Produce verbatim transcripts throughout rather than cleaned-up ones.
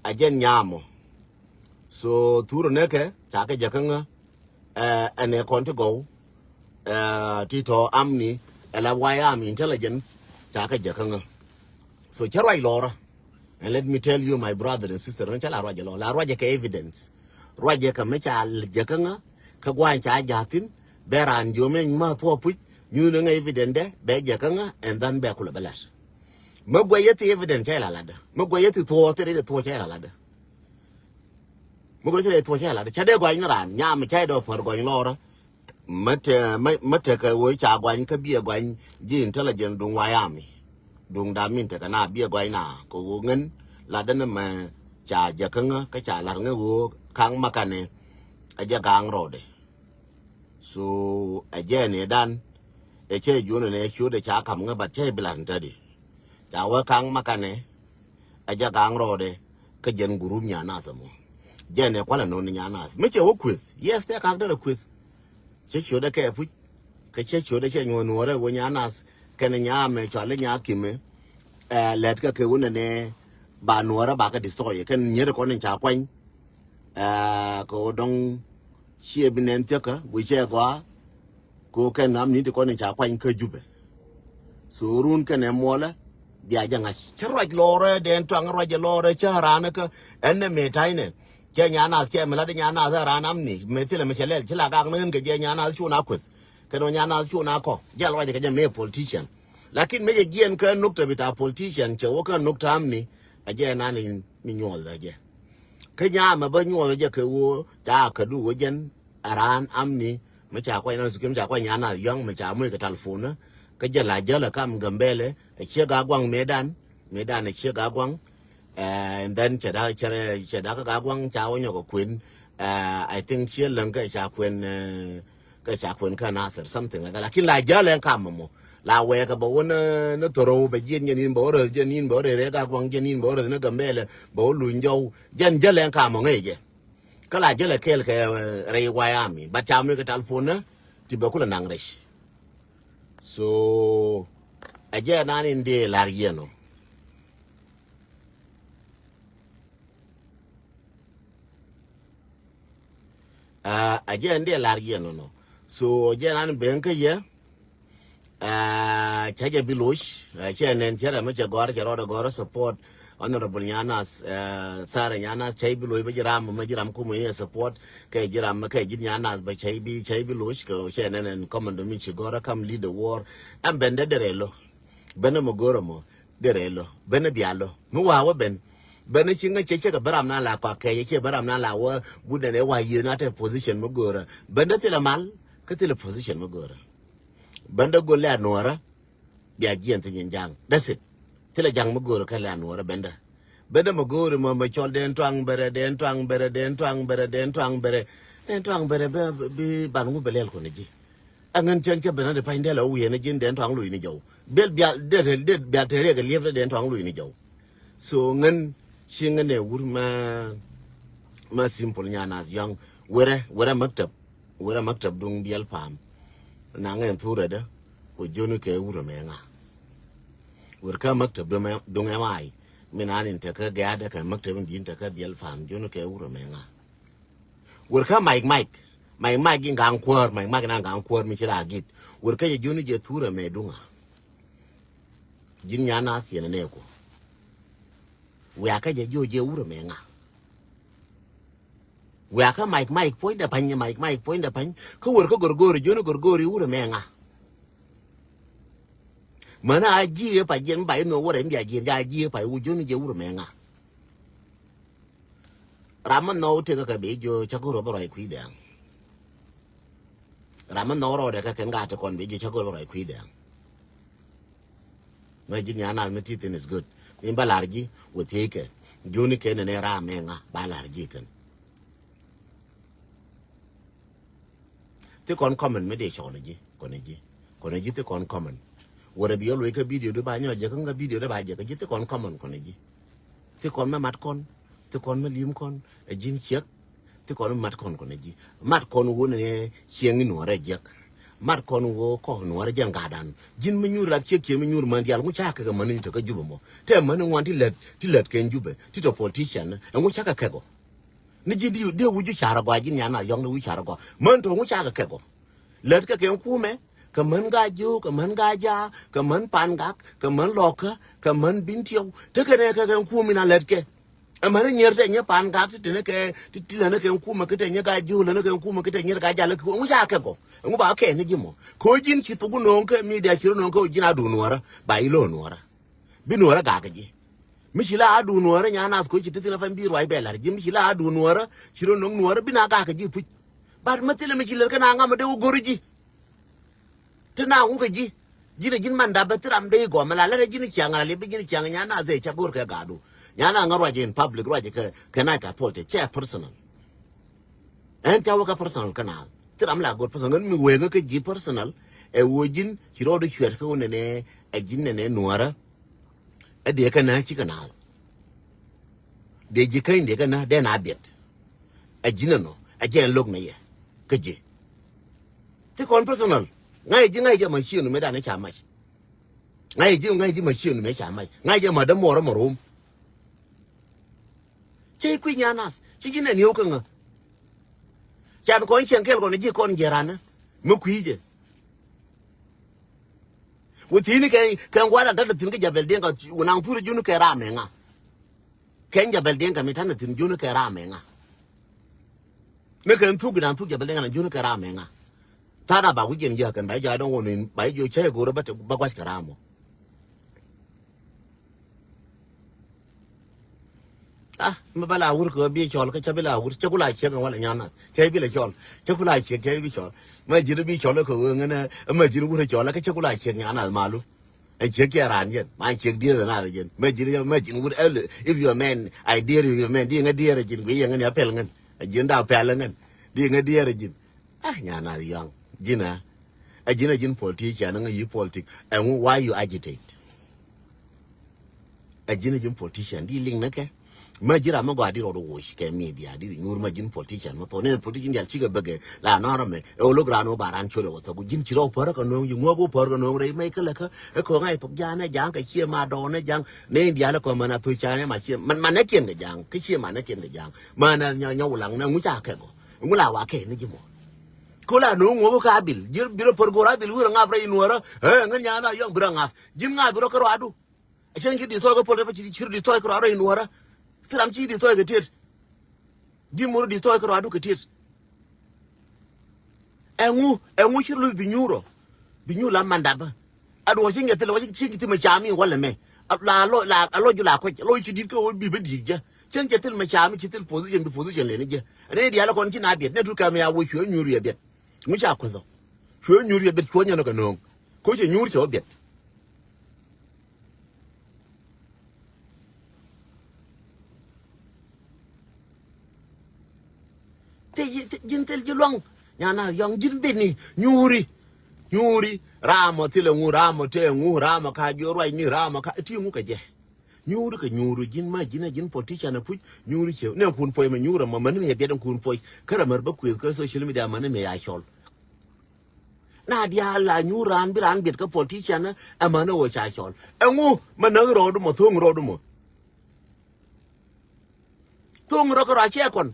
ɛ jɛn nyamɔ. So thurɛ nɛ kɛ ca kɛ jɛ kä ŋä, ɛ, ɛnɛ kɔn ti gɔw, ɛ, ti tɔ amni, ɛ la White Army intelligence ca kɛ jɛ kä ŋä. So cɛ ruac lɔrä. And let me tell you, my brother and sister, cɛ la ruac lɔ, la ruac kɛ evidence. Ruac kɛ mi ca jɛ kä ŋä, kä gua̱a̱ny ca ja̱thin, bɛ raan jiöm ɛn ma thuɔ̱ɔ̱p puc, nyuuth ni ŋä evidence dɛ, bɛ jɛ kä ŋä, and then bɛ kulɛ bɛ lat. Mi guɛc yɛ thi evidence cɛ la latdä. Mi guɛc yɛ thi thuɔ̱ɔ̱, thi rɛy thuɔ̱ɔ̱ cɛ la latdä. Mi guɛc yɛ thi rɛy thuɔ̱ɔ̱ cɛ la latdä. Ca dee gɔany ni raan, nyam ca dee puɔ̱r gɔany lɔrä. Mä te, mä, mä tekɛ ɣöö ca guany kä biɛ guany ji̱ intelligent duŋ White Army. Duŋ da̱ŋ min tekɛ na biɛ guany na kɛ ɣöö ŋän latdä ni mɛ ca jɛ kä ŋä kä ca la̱r ŋä ɣöö ka̱ŋ makanɛ ɛ jɛ ga̱a̱ŋ rɔɔdɛ. So ɛ jɛ ni dan ɛ cɛ juɔ̱n ni ɛ ciötdɛ ca ka̱m ŋä, but cɛ bi la̱r ni tätdi. Ca wee ka̱ŋ makanɛ ɛ jɛ ga̱a̱ŋ rɔɔdɛ kä jɛn group Nya Nath ɛmɔ. Jɛn ɛ kualɛ no̱o̱ŋ ni Nya Nath. Mi cɛ wä kueth. Yes, tɛ kak derɛ kueth. Cɛ ciötdɛ kɛ puc. Kä cɛ ciötdɛ cɛ nyuɔ̱n Nuɔrɛ wä Nya Nath kɛnɛ Nya Mɛ cuali Nya Kimɛ. Ɛ, lɛt kɛ kɛ wä nɛnɛ ba Nuɔrɛ ba kɛ destroy. Kɛn nyier kɔn in ca kuany. Ɛ, kɛ wä dɔŋ ciɛ bi nɛn thiäkä guic cɛ gɔaa. Ko kɛn amni ti kɔn in ca kuany kä Jubɛ. So run kɛn ɛ muɔlɛ bia jɛ ŋa̱c. Cä ruac lɔrɛ, dɛn tuaŋ ruac lɔrɛ, cä raan kä ɛn nɛ mëë ta̱y nɛ. Cɛ Nya Nath, cɛ mi lat Nya Nath ɛ raan amni. Mëë thilɛ mi cɛ lɛl, ci la gak ni ɣän kɛ jɛ Nya Nath cu na kueth. Kɛn ɔ Nya Nath cu na kɔ. Jɛ ruac kɛ jɛ mëë politician. Lakin mëë jɛ jiɛn kä nukta bita politician, cɛ wä kä nukta amni. Ɛ jɛ nan ni nyuɔl ɛ jɛ. Kä nyamɛ bä nyuɔth jɛ kɛ ɣöö ca kädu ɣöö jɛn a raan amni mi ca kuany na sikim ca kuany Nya Nath Yɔ̱ŋ mi ca muc kɛ talpon. Kä jɛ la jäl ɛ kam Gambɛlɛ ɛ ciek a guaŋ mëëdan, mëëdan ɛ ciek a guaŋ. Ɛ, and then cɛ da cɛ da kä ga guaŋ ca wä nyɔk ɛ kuën. Ɛ, I think ciɛ läŋ kɛ ca kuën, ɛ, kɛ ca kuën kä Nasir, something like that. Lakin la jäl ɛn kam mɔ. La wɛɛkɛ bɛ wä ni, ni thorow bɛ jiɛn jɛn in bɛ wä rɛth jɛn in bɛ wä rɛth rɛk a guaŋ jɛn in bɛ wä rɛth ni Gambɛlɛ bɛ wä luny jɔw. Jɛn jäl ɛn kam mɔ ŋäc jɛ. Kä la jäl ɛ kɛɛl kɛ, ɛ, rɛy White Army. But ca mi kɛ talpon ni ti bɛ kulɛ naŋ rɛc. So ɛ jɛ nan in dee lar yɛn ɔ. Aa, a jɛ ɛn dee lar yɛn nɔnɔ. So jɛ nan ben kä yɛ. Aa, cä jɛ bi loc. Aa, cɛ nɛn cɛ rɛ mɛ cɛ gɔr cɛ rɔɔdɛ gɔr support. Honorable Nya Nath, aa, Sarah Nya Nath cɛ bi loc bɛ ji̱ ram mɛ ji̱ ram kumɛ yɛ support. Kɛ ji̱ ram mɛ kɛ ji̱ Nya Nath bɛ cɛ bi cɛ bi loc kɛ cɛ nɛn ɛn commando mi ci gɔr kam lead the war. Ɛn ben dɛ dɛ rɛ lo. Ben mɛ gɔr mɔ. Derɛ lɔ ben bial lɔ mi wa wä ben. Ben ci ŋä cɛ cɛ kɛ bä ram na la kɔak kɛ cɛ bä ram na la wä. Gudɛ nɛ wa yie na te position mi görä ben dä thilɛ mal. Kä thilɛ position mi görä ben dä gol lɛ anuɔrä. Bia jiɛn thi nyin jaŋ dä thit thilɛ jaŋ mi görä kɛ lɛ anuɔrä ben dä. Ben dä mi görä mɔ mi cɔl den tuaŋ bɛrɛ den tuaŋ bɛrɛ den tuaŋ bɛrɛ den tuaŋ bɛrɛ. Den tuaŋ bɛrɛ bɛ bi ban ŋu bɛ lɛl kɔn ji̱. Aŋän cäŋ cä ben a di pany dɛl a wi̱i̱ ɛn a ji̱n dɛn tɔaŋ luc ni jɔw. Bel bial dee tɛl dee bial tɛl riɛk a liep dee dɛn tɔaŋ luc ni jɔw. So ŋän ci ŋän ɛ wur ma ma simple Nya Nath Yɔ̱ŋ. Werɛ werɛ maktab werɛ maktab duŋ biɛl pa̱a̱m. Na ŋɛn thurɛ dä ku joni kɛ wur ɛmɛ ŋa. Wer kä maktab duŋ ɛmɛ duŋ ɛmɛ ay. Min an in tekä gɛ̈ɛ̈dä kɛ maktab in di̱n tekä biɛl pa̱a̱m joni kɛ wur ɛmɛ ŋa. Wer kä Mike Mike. Mike Mike in gaŋ kuäär, Mike Mike in gaŋ kuäär mi ci la git. Wer kä jɛ jioni jɛ thurɛ mɛ duŋa. Ji̱n Nya Nath yɛn nɛ ku. Wia kä jɛ jiö jɛ wurɛ mɛ ŋa. Wia kä Mike Mike puɔ̱nydɛ pany, Mike Mike puɔ̱nydɛ pany. Kä wer kä Gorgori, jioni Gorgori wurɛ mɛ ŋa. Mänä a ji̱ ëë pa jiɛn mi ba inɔ wurɛ in bia jiɛn ja a ji̱ ëë pa iwu jioni jɛ wurɛ mɛ ŋa. Ram mi nhɔw tëkä kɛ bi jiö cä go̱r bä ruac kui̱dɛ. Ram mi nhɔw rɔɔdɛ kä kɛn gat ti kɔn bi jiö cä go̱r bä ruac kui̱dɛ. Ŋäc ji̱ Nya Nath mi ti thin is good. Min bä lar ji̱ wä thiec kɛ. Jiöni kɛ nɛnɛ ram mɛ ŋa ba lar ji̱ kɛn. Thi kɔn comment mi dee cɔl ji̱ kɔn ji̱ kɔn ji̱ thi kɔn comment. Wärɛ bi ɣä luɔc kä video di ba nyɔk jɛ kä ŋä video di ba jɛ kä ji̱ thi kɔn comment kɔn ji̱. Thi kɔn mɛ mat kɔn thi kɔn mɛ lim kɔn ɛ ji̱n ciɛk. Thi kɔn mɛ mat kɔn kɔn ji̱ mat kɔn wun ɛ cieŋ in wärɛ jiɛk. Mat kɔn wä kɔk nuɔrä jɛn gadan. Ji̱n mi nyuur rap ciek ciek mi nyuur män dial ŋu ca kɛk män ni tɔ kä Jubɛ mɔ. Tɛ män ni ŋuan ti lät ti lät kɛn Jubɛ ti tɔ politician. Ɛŋu ca kɛ kɛk ɔ. Ni ji̱n di di wuju car gɔa ji̱n yana yɔŋ ni wuju car gɔa. Män tɔ ŋu ca kɛ kɛk ɔ. Lät kɛ kɛn kumɛ kɛ män ga jiw kɛ män ga ja kɛ män pan gak kɛ män lɔkä kɛ män bin tiɛw. Tekɛ nɛ kɛ kɛn kum ina lät kɛ. Ɛmɛn ni nyier tɛ nyɛ pan gak ti teni kɛ ti ti lɛni kɛ kumɛ ki tɛ nyɛ ka jiu lɛni kɛ kumɛ ki tɛ nyier ka jalɛ ki ŋu ca kɛ gɔ. Ŋu ba kɛ ni ji̱ mɔ ko ji̱n ci thuk no̱o̱ŋ kɛ mi diac ci ri no̱o̱ŋ kɛ ji̱n a duun nuɔrä ba yi lo̱o̱ nuɔrä. Bi nuɔrä gak ji̱. Mi ci la a duun nuɔrä nya nath ko ci ti thin a fan bi ruac bɛ lar ji̱ mi ci la a duun nuɔrä ci ri no̱o̱ŋ nuɔrä bi na gak ji̱ puc. Bat mi thilɛ mi ci lɛr kɛ na ŋam a dee wä go̱ri ji̱. Ti na ŋu kɛ ji̱ ji̱n a ji̱n man dap bä thi ram dee gɔm la lɛ rɛ ji̱n ciaŋ la li bi ji̱n ciaŋ nya na zɛ ca go̱r kɛ gadu. Nya na ŋa ruac in public ruac kɛ kɛ na ta pol cɛ cɛ personal. Ɛn ca wä kɛ personal kɛ na thi ram la go̱r personal ŋän mi wee ŋä kɛ ji̱ personal. Ɛ wä ji̱n ci rɔɔd cuɛt kɛ wä nɛnɛ ɛ ji̱n nɛnɛ nuɔrä. Ɛ dee kɛ na ci kɛ na dee ji̱ käny dee kɛ na dee na biɛt. Ɛ ji̱n ɛnɔ ɛ jɛ ɛn lo̱k nɛ yɛ kɛ ji̱. Ti kɔn personal. Ŋa̱c ji̱ ŋa̱c ji̱ ma ciënu mëë danɛ ca mac. Ŋa̱c ji̱ ŋa̱c ji̱ ma ciënu mëë ca mac ŋa̱c ji̱ ma dämuɔrä ma rom. Cä i̱ kui̱ nyan nath ci ji̱ nɛn yio̱w kä ŋä. Can kɔn cieŋ kɛl kɔn ji̱ kɔn jiɛranä mi kui̱ jɛ. Wä thi̱i̱ni kɛ kɛ ŋua̱t an ta̱t thi̱n kä jabɛl diɛŋ kɛ wä naŋ thur ji̱n kɛ ram ɛ ŋa. Kɛn jabɛl diɛŋ kɛ mi ta̱n thi̱n ji̱n kɛ ram ɛ ŋa. Ni kɛn thuk inan thuk jabɛl diɛŋ an ji̱n kɛ ram ɛ ŋa. Tha̱a̱n a ba wi̱c jɛn ji̱ a kɛn ba ji̱ a dɔ̱ŋ wä ni ba ji̱ ji̱ cä i̱ go̱rä ba gua̱c kɛ ram wä. Ah, mi bä la wur kɛ bi cɔl kä cä bi la wur cä ku la ciek wala nyan nath cä bi la cɔl cä ku la ciek cä bi cɔl. Ma ji̱n bi cɔl kɛ wee ŋän ma ji̱n wur cɔl kä cä ku la ciek nyan nath malu. Ɛ ciek kiɛ ran jɛn ma ciek dieth nath jɛn ma ji̱n ma ji̱n wur ɛl if your man I dare you your man di ŋä diɛɛr jin guiy yɛ ŋän ya pɛl ŋän. Ɛ ji̱n da pɛl ŋän di ŋä diɛɛr jin. Ah, nyan nath yɔŋ ji̱n a. Ɛ ji̱n a ji̱n politician ŋä yi politic ɛŋu why you agitate. Ɛ ji̱n ɛ ji̱n politician di liŋ ni kɛ. Ma ji̱ ram mi gɔaa di rɔɔd woc kɛ media di nyuur ma ji̱n politician mi thok ni politician dial cikɛ bäkɛ la nɔrɔ mɛ ɛ wä lo̱k raan wä ba raan col ɛ wä thok ji̱n ci rɔɔk pär kɛ no̱o̱ŋ ji̱ ŋuɔk wä pär kɛ no̱o̱ŋ rɛy mɛc kä lɛ kä ɛ kɔŋ a ithok ja̱a̱n ɛ ja̱a̱n kɛ ciɛ ma dɔɔn ɛ ja̱a̱n ni dial ɛ kɔn mɛn a thok ca̱a̱n ɛ ma ciɛ mɛn mɛn ɛ kiɛn kɛ ja̱a̱n kä ciɛ man ɛ kiɛn kɛ ja̱a̱n ma nɛ nyɔ nyɔ wulaŋ nɛ ŋuca kɛ gɔ ŋu la wa kɛ ni ji̱ mɔ. Kola no̱o̱ŋ ŋuɔk kä abil ji̱ bi rɔ pär go̱r abil wi̱rɛ ŋa̱p rɛy nuɔrä ɛ ŋän nyan a yɔŋ bi rɔ ŋa̱p ji̱n ŋa̱p bi rɔ kä rɔadu. Cieŋ ci destroy kä pol rɛp ci ci destroy kä rɔa rɔ in wara. Ti ram ci destroy kä tiet. Ji̱ mur destroy kä rɔa du kä tiet. Ɛŋu ɛŋu ci luth bi nyuur rɔ. Bi nyuur la mandap. A duɔ cieŋ ci thil wa cieŋ ci thil ma cami wala mɛ. La lo la a lo ju la kɔc lo ci dit kä wä bi bä dit jɛ. Cieŋ ci thil ma cami ci thil position bi position leni jɛ. Ɛn ni dial kɔn ci na biɛt ne tut kam ya wä cuɛ nyuur yɛ biɛt. Ŋu ca kueth ɔ. Cuɛ nyuur yɛ biɛt cuɔ nyɛn ɔ kɛ no̱o̱ŋ. Ko cɛ nyuur cɛ wä biɛt. Thil ji̱ ji̱n thil ji̱ luaŋ. Nyan na yɔŋ ji̱n bini nyuuri. Nyuuri ramɔ thilɛ ŋu ramɔ tɛ ŋu ramɔ ka jiɔ ruacni ramɔ ka ti ŋu kɛ jɛ. Nyuuri kɛ nyuuri ji̱n ma ji̱n a ji̱n politician a puc nyuuri cɛ nɛ kun puɔy mɛ nyuuri mɛ mɛ ni mɛ yɛ biɛt kun puɔy kärɛ mɛr bä kueth kä social media mɛ ni mɛ ya cɔl. Na diaal la nyuur raan bi raan biɛt kä politician ɛ män ɛ wä ca cɔl. Ɛŋu mɛ näk rɔɔdu mɔ tho̱o̱ŋ rɔɔdu mɔ. Tho̱o̱ŋ rɔ kɛ rɔ a ciɛ kɔn.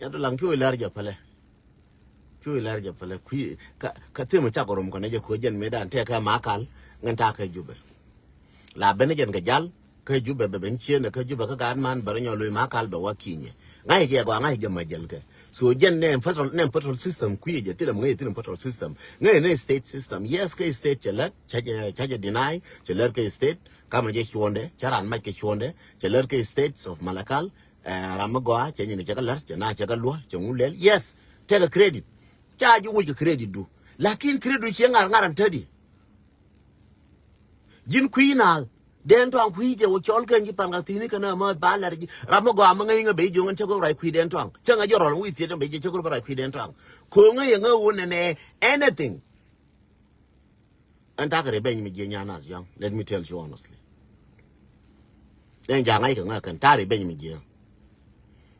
Yat laŋ cuɔ ilɛr jɛ pälɛ. Cuɔ ilɛr jɛ pälɛ kui̱ ka ka thimɛ cak rom kɔnɛ jɛ kuɛ jɛn mëë dan tɛk kɛ Makal ŋän tak kɛ Jubɛ. La ben jɛn kɛ jal kä Jubɛ bɛ ben cieen kä Jubɛ kä gaat man bɛ rɔ nyɔ lo̱c Makal bɛ wa kinyɛ. Ŋa̱c jɛ gɔaa ŋa̱c jɛ ma jɛl kɛ. So jɛn nɛ federal nɛ federal system kui̱ jɛ thilɛ ŋäc thilɛ federal system. Ŋäc nɛ state system. Yes kä state cɛ lät ca jɛ ca jɛ deny cɛ lät kä state. Kamɛ jɛ cuɔndɛ ca ran mac kɛ cuɔndɛ cɛ lät kä states of Malakal. Ɛ ram mi gɔaa cɛ nyin cɛ kɛ lär cɛ na cɛ kɛ luɔ cɛ ŋu lɛl yes. Tɛkɛ credit. Ca ji̱ woc kɛ credit du. Lakin credit du ciɛ ŋar ŋar an tädi. Ji̱n kui̱ naath dɛn tɔaŋ kui̱ jɛ wä cɔl kɛn ji̱ pan ka thi̱ni kɛn a mäth ba lɛr ji̱ ram mi gɔaa mi ŋäc ŋä ben ji̱ ŋän cɛ kɛ ruac kui̱ dɛn tɔaŋ cä ŋä jɛ rɔl wi̱i̱ thiet ben ji̱ cɛ kɛ ruac kui̱ dɛn tɔaŋ. Ko̱ ŋäc yɛ ŋä wun nɛnɛ anything. Ɛn takɛ revenge mi jiɛ nyan nath yɔ̱ŋ. Let me tell you honestly. Nɛ ja̱ ŋa̱c kɛ ŋa̱c kɛn ta̱a̱ revenge mi jiɛ.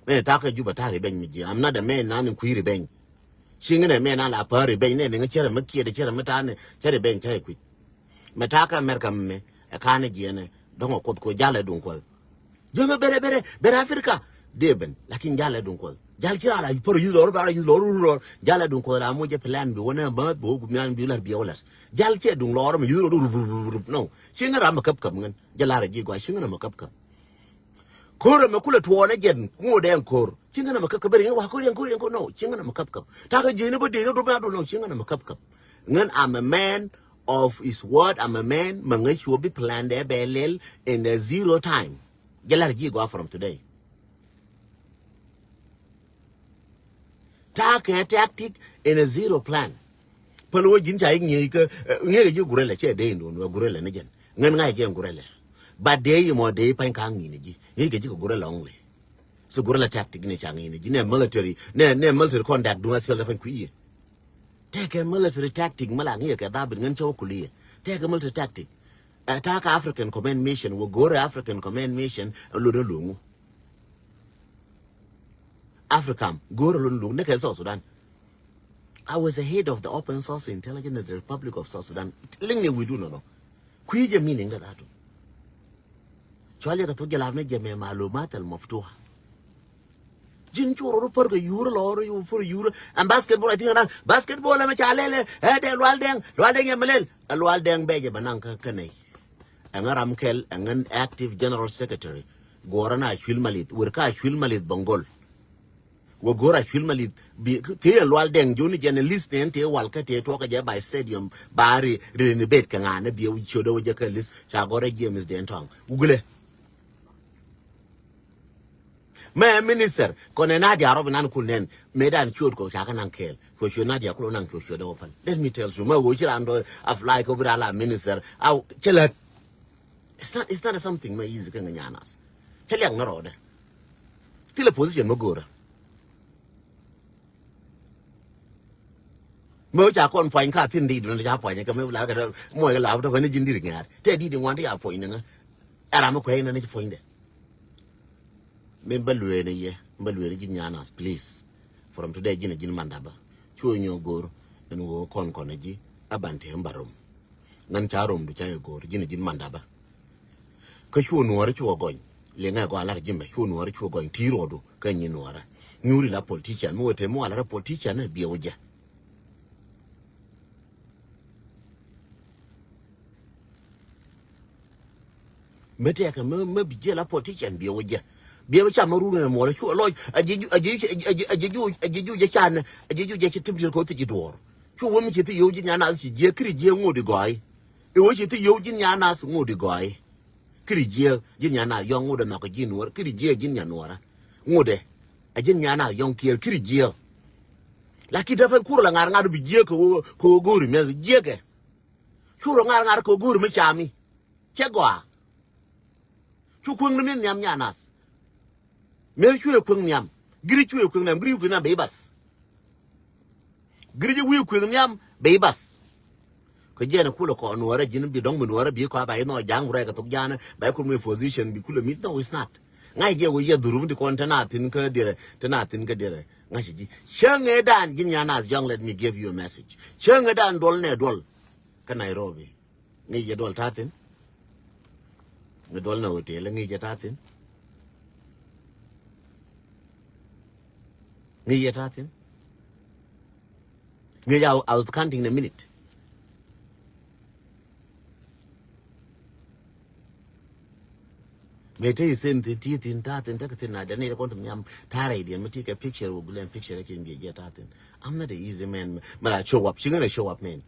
Nɛ ta̱a̱ kɛ Juba ta̱a̱ revenge mi jiɛ. I'm not a man nan in kui̱ revenge. Ci ŋinɛ mɛ nan la pa̱a̱ revenge nɛ ni ŋä cɛrɛ mi kiɛt cɛrɛ mi ta̱a̱ ni cɛ revenge cɛ kui̱. Mɛ ta̱a̱ kɛ America mɛ ɛ ka̱n jiɛ nɛ dɔ̱ŋ ɛ kuoth ko jal ɛ duŋ kuɔth. Jɛ mɛ bɛrɛ bɛrɛ bɛrɛ Africa. Dee ben lakin jal ɛ duŋ kuɔth. Jal ci ran la pär yuth lɔr bɛ ran yuth lɔr rur lɔr. Jal ɛ duŋ kuɔth la moc jɛ plan bi wä nɛ bä bi wä gup nian bi lär bi wä lär. Jal cɛ duŋ lɔr mɛ yuth lɔr rur rur rur rur no. Ci ŋä ram mɛ käp käp ŋän jɛ lar ɛ ji̱ gɔaa ci ŋä ram mɛ käp käp. Ko̱r ɛmɛ kulɛ tuɔɔnɛ jɛn ŋot ɛn ko̱r. Ci ŋän ɛmɛ käp käp bɛ riŋ wa ko̱r yɛn ko̱r yɛn ko̱r no. Ci ŋän ɛmɛ käp käp. Takä ji̱n bä dee ni dup na dup no ci ŋän ɛmɛ käp käp. Ŋän, I'm a man of his word, I'm a man mɛ ŋäc cuɔ bi plan dɛ bɛ lɛl in a zero time. Jɛ lar ji̱ gɔaa from today. Ta̱a̱ kɛ tactic in a zero plan. Päl wä ji̱n ca i̱ ŋi̱eec kä ŋi̱eec ji̱ gurɛlɛ cɛ dee in duun wä gurɛlɛ ni jɛn ŋän ŋa̱c jɛ gurɛlɛ. But dee i̱ mɔ dee i̱ pa̱ny ka̱a̱ŋ ŋi̱n ji̱ ŋi̱eec kɛ ji̱ kɛ gurɛlɛ only. So gurɛlɛ tactic ni ca ŋi̱n ji̱ nɛ military nɛ nɛ military conduct duun aspiɛl dɛ pa̱ny kui̱ i̱. Tɛkɛ military tactic mi la ŋi̱eec kɛ dhabit ŋän cä wä kuli̱ i̱. Tɛkɛ military tactic. Ɛ ta̱a̱ kä African Command Mission wä go̱o̱rɛ African Command Mission ɛ lot ɛ lo̱ŋu. Africa go̱o̱r lon luk ni kɛ South Sudan. I was the head of the open source intelligence in the Republic of South Sudan. Liŋ ni wi̱du nɔnɔ. Kui̱ jɛ meaning kɛ dhatu. Cual yɛ kɛ thuk jɛ lar ni jɛ mɛ malumat al maftuha. Ji̱n cu rɔ pär kɛ yur lɔ rɔ pär yur. Ɛn basketball I think anan basketball ɛmɛ ca lɛlɛ ɛ dɛ lual dɛŋ lual dɛŋ yɛ mɛ lɛl. Ɛ lual dɛŋ bɛ jɛ bɛ naŋ kä kɛ nɛy. Ɛŋä ram kɛl ɛŋä active general secretary. Guɔrä na cuil malith wër kä cuil malith bäŋgol. Wä go̱r a cuil malith bi tëë lual dɛŋ joni jɛn list nɛn tëë wal kä tëë tuɔkä jɛ by stadium ba ri ri ni bet kɛ ŋa̱n ni biɛ ciötdä wä jɛ kä list ca gɔr a James den tɔŋ wugulɛ. Mɛ minister kɔnɛ Nadia rɔb inan kul nɛn mɛ dan ciöt kɔ ca kä naŋ kɛɛl cuɔ ciöt Nadia kul naŋ cuɔ ciötdä wä päl. Let me tell you mɛ wä ci ran dɔ apply kɔ bi ran la minister aw cɛ lät. It's not, it's not something mɛ easy kä ŋa nyanas. Cɛ liak ni rɔɔdɛ. Thilɛ position mɛ go̱rä. Mɛ wä ca kɔn puany ka thin dit mɛ ca puany kɛ mɛ la kɛ mɔc kɛ la tɔ kɛ ni ji̱n dit ŋa̱r tɛ dit ŋuan ti ya puany ni ŋä. Ɛra mɛ kuɛ ni ni ci puany dɛ. Min bä lueeni yɛ, min bä lueeni ji̱n nyanas please. From today ji̱n a ji̱n mandabä. Cu nyɔ go̱r ɛn ɣöö kɔn kɔn a ji̱ a ban tëë mi ba rom. Ŋän ca romdu ca yɛ go̱r ji̱n a ji̱n mandabä. Kä cu nuɔɔri cu a gɔny liŋɛ gɔaa lar ji̱ mɛ cu nuɔɔri cu a gɔny ti ruɔdu kä nyi nuɔɔrä. Nyuuri la politician mi wä te mi wä lar politician biɛ wä jɛ. Mɛ tɛkɛ mɛ mɛ bi jiɛ la politician biɛ wä jiɛ. Biɛ wä ca mɛ run nɛ muɔlɛ cu lɔc a jiɛ ju a jiɛ ju a jiɛ ju a jiɛ ju jɛ can a jiɛ ju jɛ ci tim ti kɔ thi ji̱ duɔɔr. Cu wä mi ci thi yow ji̱ nyan nath ci jiɛ kiri jiɛ ŋot i gɔɔy. I wä ci thi yow ji̱ nyan nath ŋot i gɔɔy. Kiri jiɛ ji̱ nyan nath yɔŋ ŋot a nhɔk ji̱ nuɔr kiri jiɛ ji̱ nyan nuɔra. Ŋot ɛ a ji̱ nyan nath yɔŋ kiɛɛr kiri jiɛ. Lakin te pɛn kur la ŋar ŋar bi jiɛ kɛ wä kɛ wä go̱o̱ri miɛth jiɛ kɛ. Cu rɔ ŋar ŋar kɛ go̱o̱ri mi cami. Cɛ gɔaa. Cu kueŋni mi nhiam nyanas. Mi̱eth cuɛ kueŋ nhiam. Giri cuɛ kueŋ nhiam. Giri cuɛ kueŋ nhiam bɛ ibath. Giri ji̱ wi̱i̱ kueŋ nhiam bɛ ibath. Kɛ jiɛn kulɛ kɔ nuɔrɛ ji̱n bi dɔ̱ŋ bi nuɔrɛ bi kɔ ba inɔ ja̱a̱ŋ rɛk kɛ thok ja̱a̱n ba ikun mi position bi kulɛ mit no is not. Ŋa̱c jɛ wä yɛ dhurum ti kɔn te na thin kä dirɛ te na thin kä dirɛ. Ŋa̱c ji̱ cäŋ ëë dan ji̱n nyanas jɔ̱ŋ let me give you a message. Cäŋ ëë dan duɔl nɛ duɔl. Kä Nairobi. Ŋi̱i̱c jɛ duɔl ta̱thi̱n. Ŋi̱i̱c duɔl ni hotel ŋi̱i̱c jɛ ta̱thi̱n. Ŋi̱i̱c jɛ ta̱thi̱n. Ŋi̱i̱c I was counting in a minute. Mëë te i̱ same thing ti thi̱n ta̱a̱ thi̱n tekɛ thi̱n na dee ni kɔn ti nhiam ta̱a̱ rɛy diɛn mi ti kɛ picture wä gulɛn picture ɛ kiɛn biɛ jiɛ ta̱a̱ thi̱n. I'm not a easy man. Mɛ la show up ci ŋän ɛ show up man.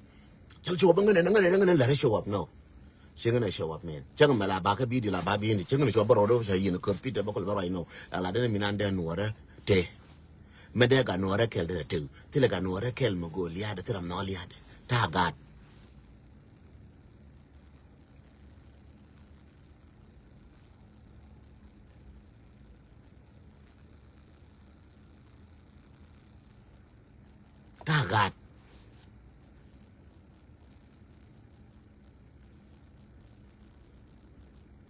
Cäŋ show up ŋän ɛ ŋän ɛ ŋän ɛ lɛr ɛ show up no. Ci ŋän ɛ show up man. Cäŋ mɛ la bakä video la ba bi ni cäŋ ŋän ɛ show up bä rɔɔdɛ ca yin kör Peter bä kɔl bä ruac no. La la dee ni mi nan dee nuɔrɛ te. Mɛ dee gat nuɔrɛ kɛl dee te. Thilɛ gat nuɔrɛ kɛl mɛ go̱o̱l liaadɛ thilɛ mɛ nɔ liaadɛ. Ta̱a̱ gat. Ta̱a̱ gaat.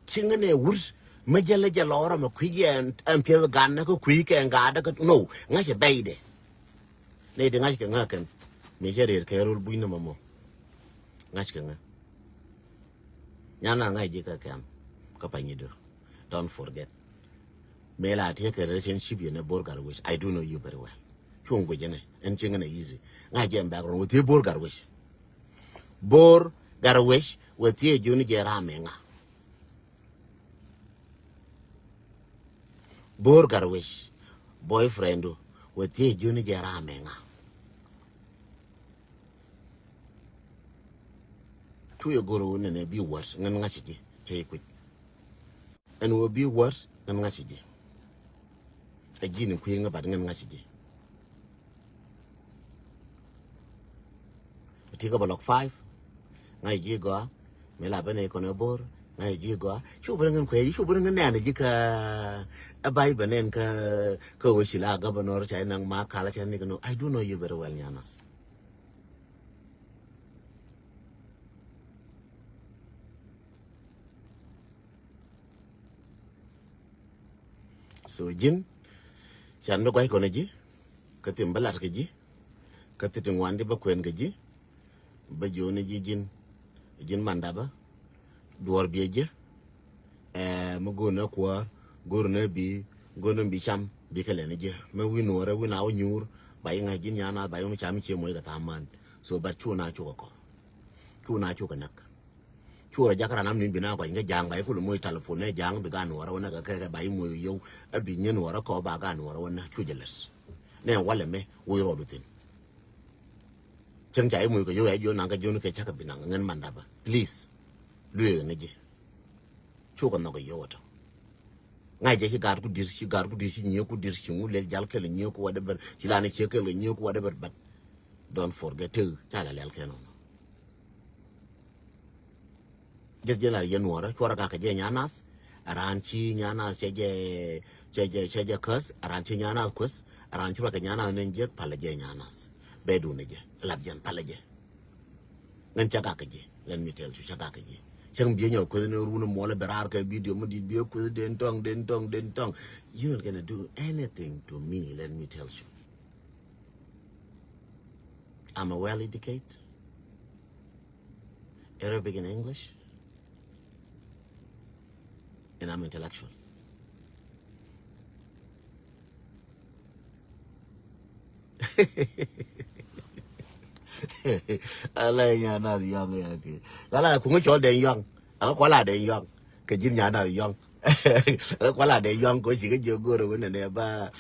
Ci ŋänɛ wut Mi jälɛ jɛ lɔrɔ mɛ kui̱ jɛ ɛn piɛth gan nɛ kä kui̱ kɛ ɛn gaadä kä no ŋa̱cɛ bɛydɛ. Nɛ di ŋa̱c kɛ ŋa̱ kɛn mi cɛ rɛr kɛ rol buny nɛ mɔmɔ. Ŋa̱c kɛ ŋa̱. Nyan na ŋa̱c ji̱ kä kɛm kä pany i̱ dö. Don't forget. Mëë la tiɛ kɛ relationship yɛn ɛ Bor Garwec. I do know you very well. Cuɔ̱ŋ guic ɛnɛ ɛn cieŋ ɛnɛ easy. Ŋa̱c jɛ ɛn background wä thiee Bor Garwec. Bor Garwec wä thiee juni jɛ ram ɛ ŋa̱. Bor Garwec boyfriend du wä thiee juni jɛ ram ɛ ŋa̱. Cu yɛ go̱r wä nɛnɛ bi wät ŋän ŋa̱c ji̱ cɛ i̱ kui̱c. Ɛn wä bi wät ŋän ŋa̱c ji̱. Ɛ ji̱n i̱ kui̱ ŋä bat ŋän ŋa̱c ji̱. Ti kä bä lɔk five. Ŋa̱c ji̱ gɔaa. Mi la ben i̱ kɔn ɛ Bor ŋa̱c ji̱ gɔaa. Cu bä ŋän kuɛ cu bä ŋän nɛn ji̱ kä. Ɛ bay bä nɛn kä kä wä ci la governor ca inaŋ ma kala ca ni kɛ no. I do know you very well, Nyanas. So ji̱n can bi gua̱c kɔn ji̱ kä thim bä lat kɛ ji̱ kä thi ti ŋuan ti bä kuɛn kɛ ji̱. Bä jiɔni ji̱ ji̱n ji̱n mandabä duɔr biɛ ji̱. Ɛ mi go̱o̱r nɛ kuäär go̱o̱r nɛ bi go̱o̱r nɛ bi cam bi kɛ lɛn ji̱ mi wi̱n nuɔrɛ wi̱n a wä nyuur. Ba yi ŋa̱c ji̱n nyan nath ba yi wä mi cam mi cie muɔc kɛ thaman. So but cu na cukɛ kɔ cu na cukɛ näk. Cu rɔ jakä ran am ni bi na kɔc ŋä ja̱a̱ŋ ba yi kul moc talipon nɛ ja̱a̱ŋ bi gan wärä wä nä kɛ kɛ ba yi moc yio̱w. A bi nyin wärä kɔ ba gan wärä wä nä cu jɛ lät. Nɛ walɛ mɛ woc rɔɔdu thin. Cäŋ ca yi moc kɛ yio̱w ya jiɔ naŋ kɛ jiɔni kɛ cakɛ bi naŋ ŋän mandabä please. Lueek ni ji̱. Cukɛ nhɔk kɛ yio̱w ɔtɔ. Ŋa̱c jɛ ci gaat ku dir ci gaat ku dir ci nyiee ku dir ci ŋu lel jal kɛl nyiee ku whatever ci lan ci kɛl nyiee ku whatever but don't forget tëë ca la lɛl kɛn ɔnɔ. Jeth jɛ lar yɛ nuɔrä cuɔrä kakɛ jɛ nyanas. Aran ci nyanas cɛ jɛ cɛ jɛ cɛ jɛ käs aran ci nyanas kuäs aran ci ruakɛ nyanas nen jek palɛ jɛ nyanas. Bɛ dun jɛ lap jɛn palɛ jɛ. Ŋän ca gak kɛ ji̱ let me tell you ca gak kɛ ji̱. Cäŋ biɛ nyɔk kueth ni run muɔlɛ bɛ raar kɛ video mi dit biɛ kueth den tɔŋ den tɔŋ den tɔŋ. You not gonna do anything to me, let me tell you. I'm a well educated Arabic and English. And I'm intellectual. Ala nya na yɔŋ ya ke. Kala kuŋu cɔl den yɔŋ. Aka kuala den yɔŋ. Kɛ ji̱n nya na yɔŋ. Aka kuala den yɔŋ ko ci kɛ jiɛ go̱r wä nɛ nɛ ba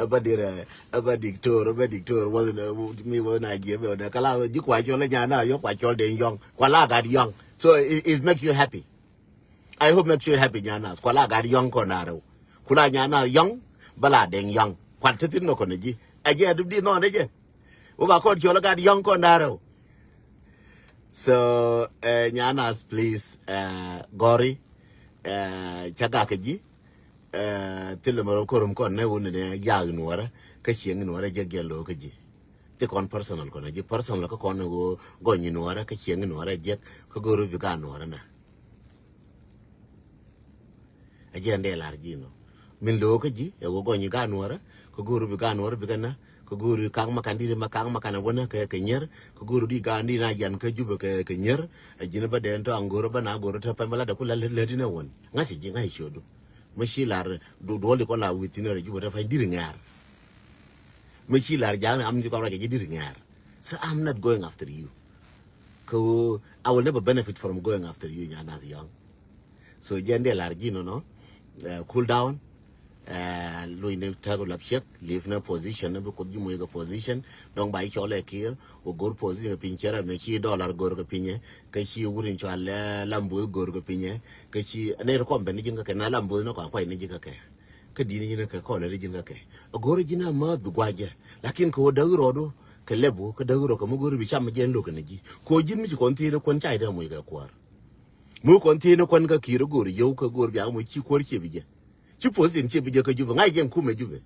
ba dirɛ ba diktor ba diktor wä nɛ mi wä na jiɛ bɛ wä nɛ kala ji̱ kua cɔl nya na yɔŋ kua cɔl den yɔŋ. Kuala gat yɔŋ. So it, it make you happy. I hope make sure you happy nyanas. Kuala gat yɔŋ kɔn arɛw. Kula nyanas yɔŋ bala deng yɔŋ. Kuat ti thin nɔ kɔn ji̱. A jiɛ a dup di nɔ ne jɛ. Wä ba kɔn cɔl gat yɔŋ kɔn arɛw. So uh, nyanas please uh, gɔri uh, ca gak ji̱. Uh, thilɛ mɛ rɔ korom kɔn ne wun ne yak nuɔrɛ kä cieŋ nuɔrɛ jɛ gɛl lo kä ji̱. Ti kɔn personal kɔn ji̱ personal kä kɔn ne wä gɔny nuɔrɛ kä cieŋ nuɔrɛ jɛ kä go̱ru bi gat nuɔrɛ na. A jiɛn dee lar ji̱ nɔ min lo̱o̱ kä ji̱ ɛ wä gɔny i̱ gaat nuɔ̱ɔ̱rä kä go̱o̱r bi gaat nuɔ̱ɔ̱rä bi kɛ nä kä go̱o̱r i̱ ka̱ŋ ma ka̱n di̱t ma ka̱ŋ ma ka̱n ɛ wä nä kɛ kɛ nyier kä go̱o̱r di gaat di na yan kä jupɛ kɛ kɛ nyier. A ji̱n bä dee tɔ aŋ go̱o̱r bä na go̱o̱r tɛ pɛn bä lat ɛ ku lät lät inɛ wän ŋa̱c ji̱ ŋa̱c ciötdu. Mä ci lar duɔl di kɔ la wi̱i̱ thi̱n rɛ jupɛ tɛ pɛn di̱t ŋɛ̈r. Mä ci lar ja̱a̱ŋ ni am ji̱ kɔn ruac ɛ ji̱ di̱t ŋɛ̈r. So I'm not going after you. Kä I will never benefit from going after you nya nath yɔ̱ŋ. So jɛn dee lar ji̱ nɔnɔ. Uh, cool down. Uh, luny ni tɛk lap check leave ni position ni bi kuth ji̱ moc kɛ position. Dɔŋ ba i̱ cɔl ɛ kir wä go̱r position kɛ piny cɛrɛ mɛ ci dollar go̱r kɛ pinye kä ci wurin cɔal ɛ lambuth go̱r kɛ pinye kä ci ne ri kɔm ben ni ji̱n kä kɛ na lambuth ni kɔn kuac ni ji̱ kä kɛ. Kä di̱n ji̱n kä kɔn ri ji̱n kä kɛ a go̱r ji̱n a mäth bi guac jɛ. Lakin kɛ wä däk rɔɔdu kɛ lɛp wä kä däk rɔɔd kɛ mi go̱r bi cam jɛ lo̱k kɛ ni ji̱ kɔ ji̱n mi ci kɔn thiec ni kuän ca jɛ dee moc kɛ kuäär. Mi kɔn thiec ni kuän kä ki̱i̱r go̱r yio̱w kä go̱r biak moc ci kuäär ciep jɛ. Ci puɔth in ciep jɛ kä jupɛ ŋa̱c jɛ kumɛ jupɛ.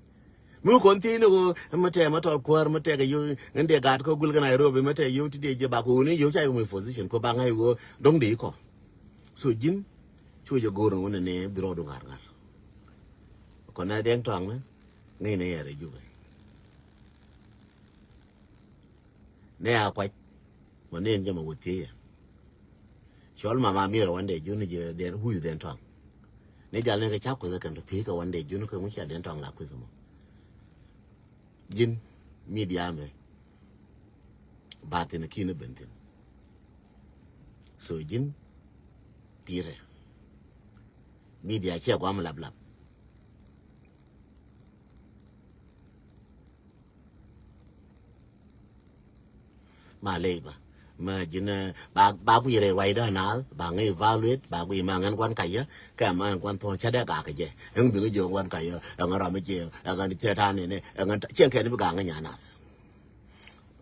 Mi kɔn thiec ni ɣöö mi tɛɛ ma tɔr kuäär mi tɛk yio̱w ŋän dee gaat kä gul kä Nairobi mi tɛk yio̱w ti dee jɛ bak ɣöö ni yio̱w ca jɛ moc position kɔ bak ŋa̱c ɣöö dɔ̱ŋ dee kɔ. So ji̱n cu jɛ go̱r ni wä ni ni bi rɔɔdu ŋa̱r ŋa̱r. Kɔn ɛ Deŋ Tɔŋ ni ŋäcnɛ yɛ rɛy Jubɛ. Nɛ a kuac mɔ ni ɛn jɛ mɔ wä thiec yɛ. Cɔl mama miɛr ɛ Wan Dee Jun jɛ Deŋ, who is Deŋ Tɔŋ? Ni jal ni kɛ ca kueth ɛ kɛn tɔ thiec kɛ Wan Dee Jun kɛ ŋu cia Deŋ Tɔŋ la kueth mɔ. Ji̱n media mɛ ba thin ki̱n ben thin. So ji̱n ti̱i̱tɛ media ciɛ guam lap lap. Ma ley ba ma ji̱n, eh, ba, ba guic rɛy ruacdä naath, ba ŋäc evaluate, ba guic ma ŋän gua̱n kacä kɛ ma ŋän gua̱n thuɔ̱ɔ̱ŋ cä dee gak kɛ jɛ. Ɛŋ bi ŋäc jiök gua̱n kacä, ɛŋ ram mi jiɛ, ɛŋ cɛ ta̱a̱ nɛnɛ, ɛŋ cɛ kɛn bi gak ŋäc nyan nath.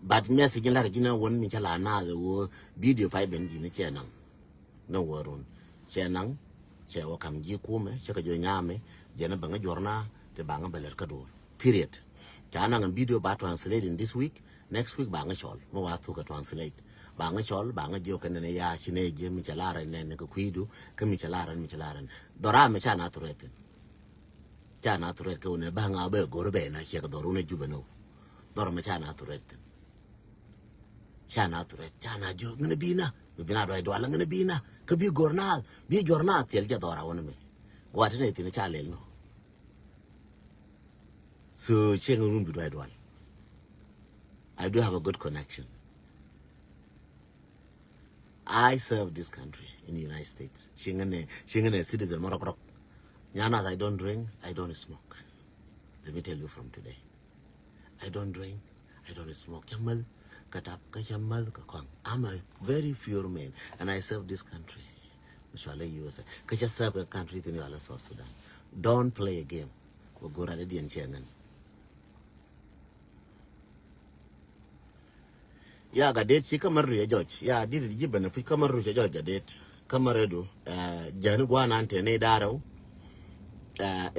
But message in lar ji̱n a wän mi cä la naath ɛ wä video pay ben ji̱n cɛ naŋ. Ni wä run cɛ naŋ, cɛ wä kam ji̱ kumɛ, cɛ kɛ jiɔ nyamɛ, jɛn a bäŋä juɔr na ti baŋä bɛ lɛr kä duɔr. Period. Ca naŋ video ba translate in this week, next week baŋä cɔl mi wa thuk kɛ translate. Baŋä cɔl, baŋä jiɔ kɛ nɛnɛ ya ci nɛ jiɛ mi cɛ lar ɛn nɛn kɛ kui̱du, kä mi cɛ lar ɛn, mi cɛ lar ɛn. Dhɔra mɛ ca na threaten. Ca na threat kɛ wunɛ ba ŋa bɛ gor bɛ na ciɛ kɛ dhɔr wunɛ Jubɛ nɔ. Dhɔr mɛ ca na threat thin. Ca na threat, ca na jiök ŋänɛ bi na, bi bi na dɔy dual ŋänɛ bi na. Kä bi gor na, bi jɔr na thil jɛ dhɔr a wunɛ mɛ. Guat ni thin ca lel nɔ. So ciɛ ŋä wun bi dɔy dual. I do have a good connection. I serve this country in the United States. Ci ŋänɛ, ci ŋänɛ citizen mɔ rɔk rɔk. Nyan nath, I don't drink, I don't smoke. Let me tell you from today. I don't drink, I don't smoke. Cä mäl kä tap, kä cä mäl kä kɔaŋ. I'm a very pure man and I serve this country. Mi cɔalɛ U S A. Kä cä serve kä country thin cɔalɛ South Sudan. Don't play a game. Wä go̱r adɛ diɛn ciɛ ŋän. Ya Gatdet, ci kä mär ruc a jɔc. Ya dit ji̱ ben a puc kä mär ruc a jɔc Gatdet. Kä mär redu, eh, jäni guanan te ni darɛw. Eh,